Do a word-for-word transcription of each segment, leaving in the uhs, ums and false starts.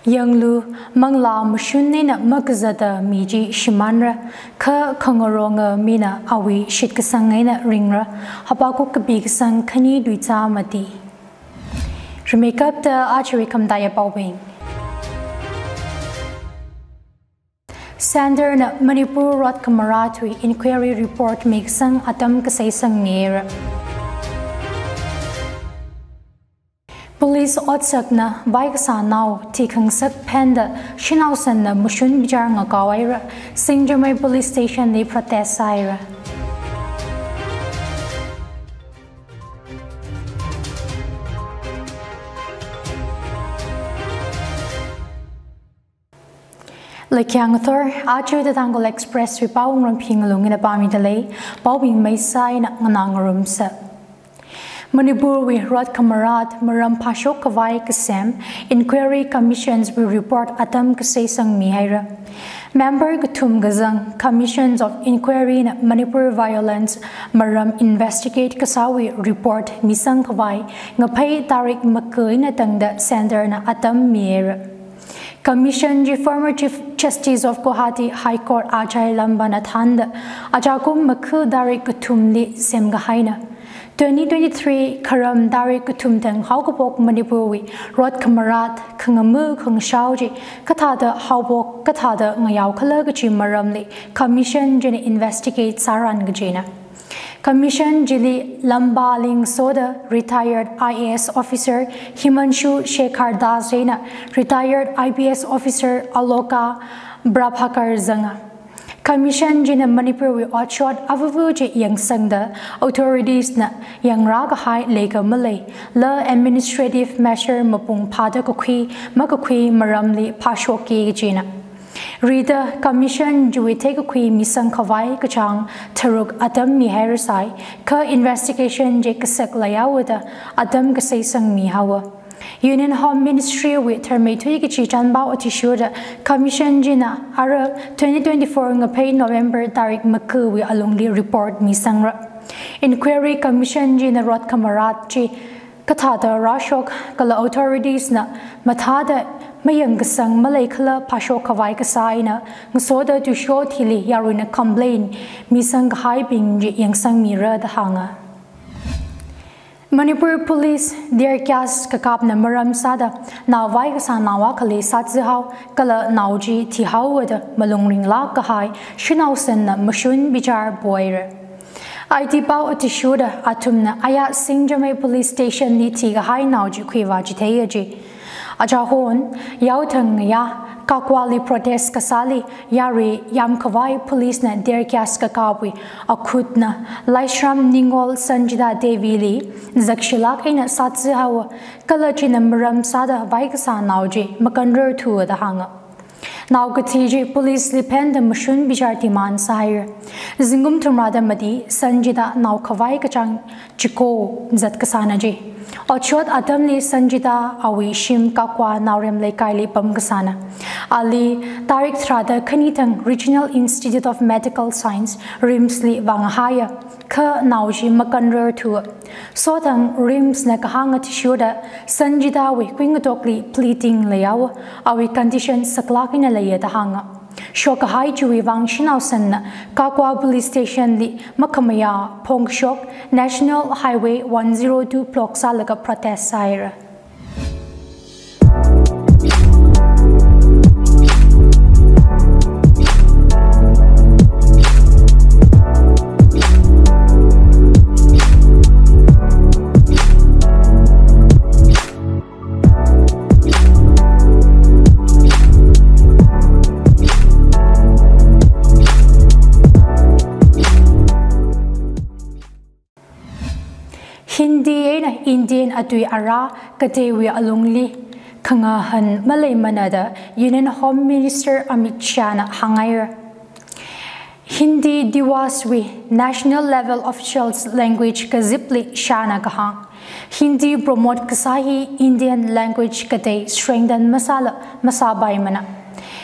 Yanglu, manglā mashun eina makazata mi chi shimānra, kha khangaronga mina awui shitkasang eina ringra. Habakkuk kapi kasang khani tuizā mati. Rimeikapta ajawui khamataiya paobing. Centre na Manipur rot khamarātwui inquiry report mikasang atam kasei sangmira. Police otsakna vaikasā nao thikhangasak phenda shanao sanna mashun bichar ngakaohaira, Singjamei Police Station li protest sāhaira. Laikyang thor, aja The Tangkhul Express wui pao ngarumphing alungina pāmida lei, paobing maisai eina nganā ngarumsa. Manipur wui rot khamarāt maram phāshok khavai kasem Inquiry Commissions wui report atam kasei sangmihaira. Member kathum kazang Commissions of Inquiry na Manipur violence maram investigate kasāwui report misang khavai ngaphei tarik maka eina tangda Centre na atam mihaira. Commission chi former Chief Justice of Guwahati High Court Ajay Lamban na thānda, ajakum makha tarik kathumli semkahaina. Twenty twenty-three Kharam tarik kathum thang haokaphok Manipur wui rot khamarāt, khangama khangashao chi kathāda haophok, kathāda ngayaokhala kaji maramli Commission china investigate sāran kajina. Commission chili Lambaling soda retired I A S officer Himanshu Shekhar Das eina retired I P S officer Aloka Prabhakar zanga. Commission china Manipur wui otshot avuvu chi yangsangda authorities na yangrā kahai leika maleila administrative measure mapung phāda kakhui makakhui maramli phāshokki kajina. Rida Commission chiwui theikakhui misang khavai kachāng tharuk atam mihairasai, kha investigation chi kasak leihaoda atam kasei sangmihaowa. Union Home Ministry wui tharmeithui kachi chanpao athishurda Commission china ara twenty twenty-four ngaphei November tarik makawui alungli report misangra. Inquiry Commission china rot khamarāt chi kathāda rāshok kala authorities na mathāda mayangkasang maleikhala phāshok khavai kasā eina ngasoda tuisho thili yaruina complaint misang kahaibing chi yangsangmira da hānga. Manipur Police tear gas kakapna maram sāda nao vaikasā nao akhali sāzihao kala nao chi thihaowa da malung ringlāk kahai shanao sanna mashun bichar pohaira. Aiti pao athishurda athumna aya Singjamei Police Station li thikahai nao chi khuivā chitheiya ji. Achahon, yaothang ngayā Kakwali protest kasāli yarui yamkhavai police na tear gas kakapwui akhutna Laishram Ningol Sanjita Devi li zakshilāk eina sāzihaowa kala china maram sāda vaikasā nao chi makanrarthuwa da hānga. Nao kathi chi police li phenda mashun bichar demand sāhaira. Zingkum thumrada mati Sanjita nao khavai kachāng chiko zat kasāna ji. Otshot atamli Sanjita awui shim Kakwa Naorem Leikaili pam kasāna. Ali tarik tharāda khani thang Regional Institute of Medical Science, RIMS li vāngahaiya, kha nao chi makanrarthuwa. Sothang RIMS na kahāng athishurda Sanjitawui kuingatokli bleeding leihaowa, awui condition saklāk eina leiya da hānga. Shokkahai chiwui vang shanao sanna Kakwa Police Station li makhamayā phongshok National Highway one zero two block sālaga protest sāhaira. Hindi eina Indian atui ara kateiwui alungli khangahān maleimana da Union Home Minister Amit Shah na hānghaira. Hindi Diwas wui National Level Officials Language kazipli Shah na kahāng, Hindi promote kasā hi Indian language katei strengthen masāla masāpaimana.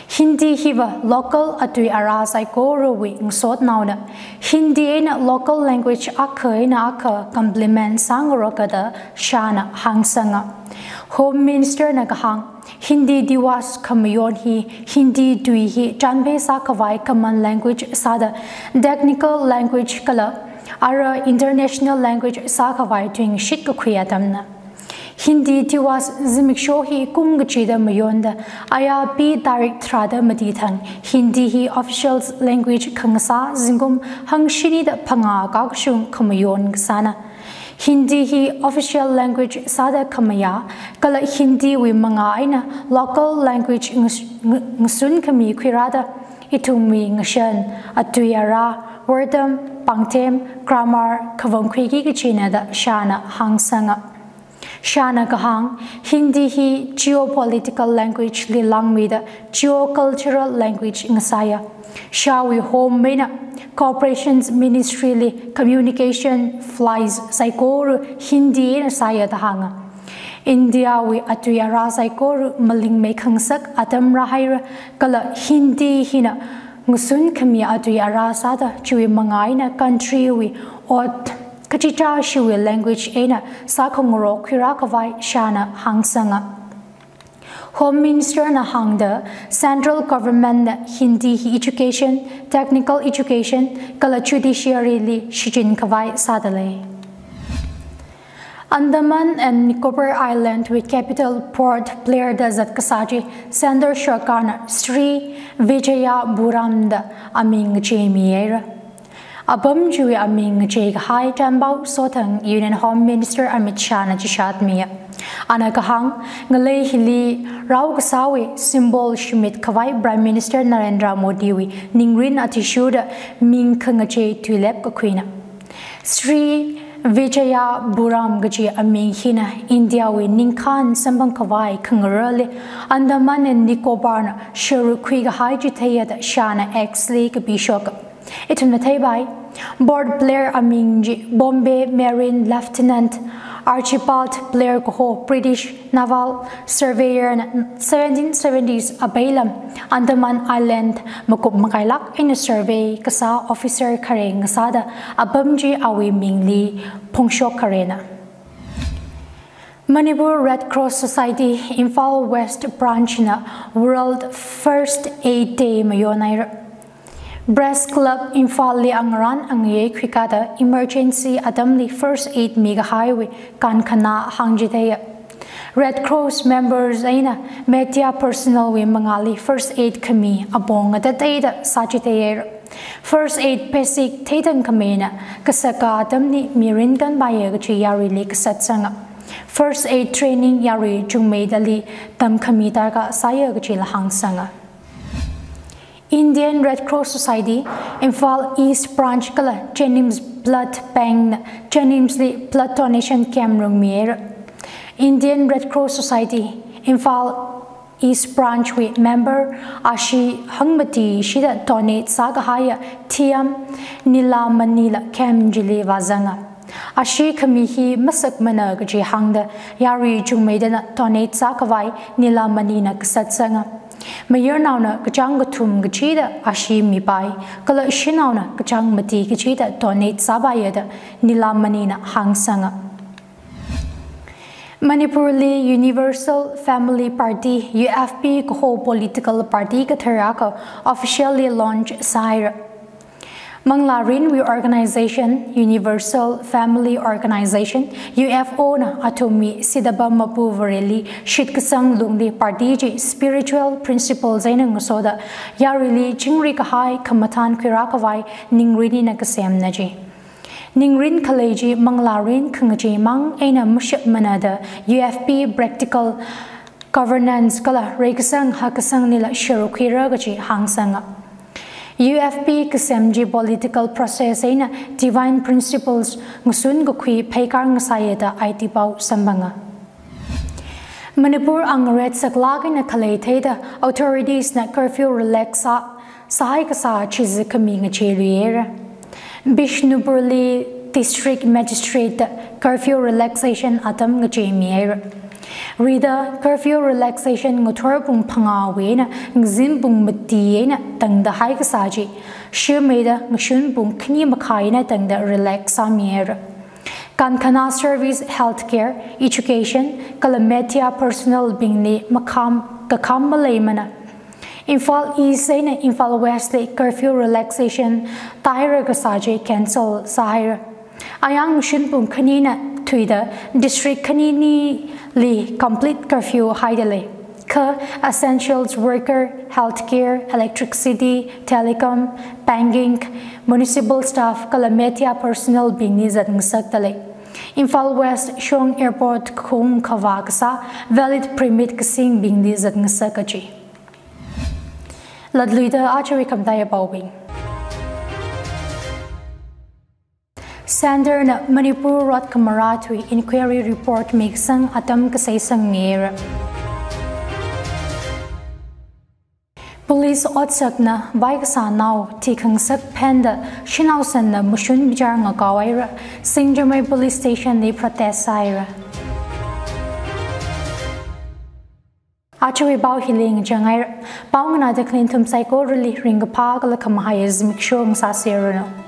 Hindi hiva local atui ara saikorawui ngasotnaona. Hindi eina local language akha eina akha complement sāngarokta da Shahna hāngsanga. Home Minister na kahāng, Hindi Diwas khamayon hi, Hindi tui hi chanpe sākhavai common language sāda, technical language kala ara international language sākhavai tuingashit kakhui atamna. Hindi Diwas zimiksho hi kum kachida mayonda, aya P tarik tharāda mati thang, Hindi hi official language khangasā zingkum hangshinida phangā kakashung khamayon kasāna. Hindi hi official language sāda khamayā, kala Hindi wui mangā eina local language ngas-, ng-, ngasun khami khuirāda, ithumwui ngashan, atui ara, wordam, pāngthem, grammar, khavang khuiki kachina da Shahna hāngsanga. Shahna kahāng, Hindi hi geopolitical language li langmida geocultural language ngasāya. Shahwui home eina Corporations Ministry li communication flights saikora Hindi eina sāya da hānga. India wui atui ara saikora malingmei khangasak atam rāhaira kala Hindi hina ngasun khami atui ara sāda chiwui mangā eina country wui ot kachichāshiwui language eina sākhangarok khuirākhavai Shahna hāngsanga. Home Minister na hāngda Central Government na Hindi hi education, technical education, kala judiciary li shichinkhavai sāda lei. Andaman and Nicobar Island wui capital Port Blair da zat kasā chi Centre Sarkar na Sri Vijayapuram da aming ngacheimihaira. Apam chiwui aming ngachei kahai chanpao sothang Union Home Minister Amit Shah na chishatmiya. Ana kahāng, ngalei hili rao kasāwui symbol shimit khavai Prime Minister Narendra Modi wui ningrin athishurda ming khangachei tuilep kakhuina. Sri Vijayapuram kaji aming hina India wui ningkhān samphang khavai khangarali Andaman and Nicobar na sharuk khui kahai chitheiya da Shah na X li kapishoka. Ithumna theipai, Port Blair aming chi Bombay Marine Lieutenant Archibald Blair kaho British Naval Surveyor na seventeen seventies apeilam Andaman Island makup makailak eina survey kasā officer khare ngasāda apam chi awui mingli phongshok kharena. Manipur Red Cross Society Imphal West Branch na World First Aid Day mayonhaira. Press Club Imphal li angarān angayei khuikada emergency atamli first aid mikahaiwui kankhana hāngchitheiya. Red Cross members eina media personnel wui mangāli first aid khami apong atateida sāchitheiya. First aid basic theithang khamina kasaka atamli mirin kanpaiya kachi yaruili kasatsanga. First aid training yarui chungmeidali tamkhami darkar sāya kachila hāngsanga. Indian Red Cross Society Imphal East Branch kala Jenims Blood Bank na Jenims li blood donation camp rungmihaira. Indian Red Cross Society Imphal East Branch wui member ashee hangmati shida donate sākahaiya thiyam Nilamani la camp chili vāzanga. Ashee khami hi masakmana kaji hāngda yarui chungmeidana donate sākhavai Nilamani na kasatsanga. Mayarnaona kachāng kathum kachida ashee mipai, kala shanaona kachāng mati kachida donate sāpaiya da Nilamani na hāngsanga. Manipurli Universal Family Party, U F P kaho political party kathar akha officially launch sāhaira. Manglārinwui organization, Universal Family Organization, U F O na athumwui sidaba mapu Vareli shitkasang lungli party chi spiritual principles eina ngasoda yaruili chingri kahai khamathān khuirākhavai ningrin eina kasemna chi. Ningrin khalei chi manglārin khangachei mang eina mashapmana da U F P practical governance kala reikasang hakasang nila sharuk khuira kachi hāngsanga. U F P kasem chi political process eina divine principles ngasun kakhui pheikar ngasāya da aiti pao samphanga. Manipur angaret saklak eina khalei theida authorities na curfew relax sā, sāhai kasā chiza khami ngacheiluihaira. Bishnupurli District Magistrate da curfew relaxation atam ngacheimihaira. Rida curfew relaxation ngathor pung phangāwui eina ngazin pung mati eina tangda haikasā chi, shimeida ngashun pung khani makhā eina tangda relax sāmihaira. Kankhana service, healthcare, education kala media personnel bingli makham kakham maleimana. Imphal East eina Imphal West li curfew relaxation tāhaira kasā chi cancel sāhaira. Ayang ngashun pung khani eina thuida district khaninili complete curfew haida lei. Kha essentials worker, healthcare, electricity, telecom, banking, municipal staff kala media personnel bingli zatngasakda lei. Imphal West Shillong Airport khaung khavā kasā valid permit kasing bingli zatngasak kaji. Latluida ajawui khamataiya paobing. Centre na Manipur rot khamarā tui inquiry report mikasang atam kasei sangmihaira. Police otsakna vaikasānao thikhangasak phenda shanao sanna mashun bichar ngakaohaira, Singjamei Police Station li protest sāhaira. Ajawui pao hili ngachanghaira. Pao nganāda khaleen ithum saikorali ringkaphā kala khamahaiya zimiksho ngasāseranu.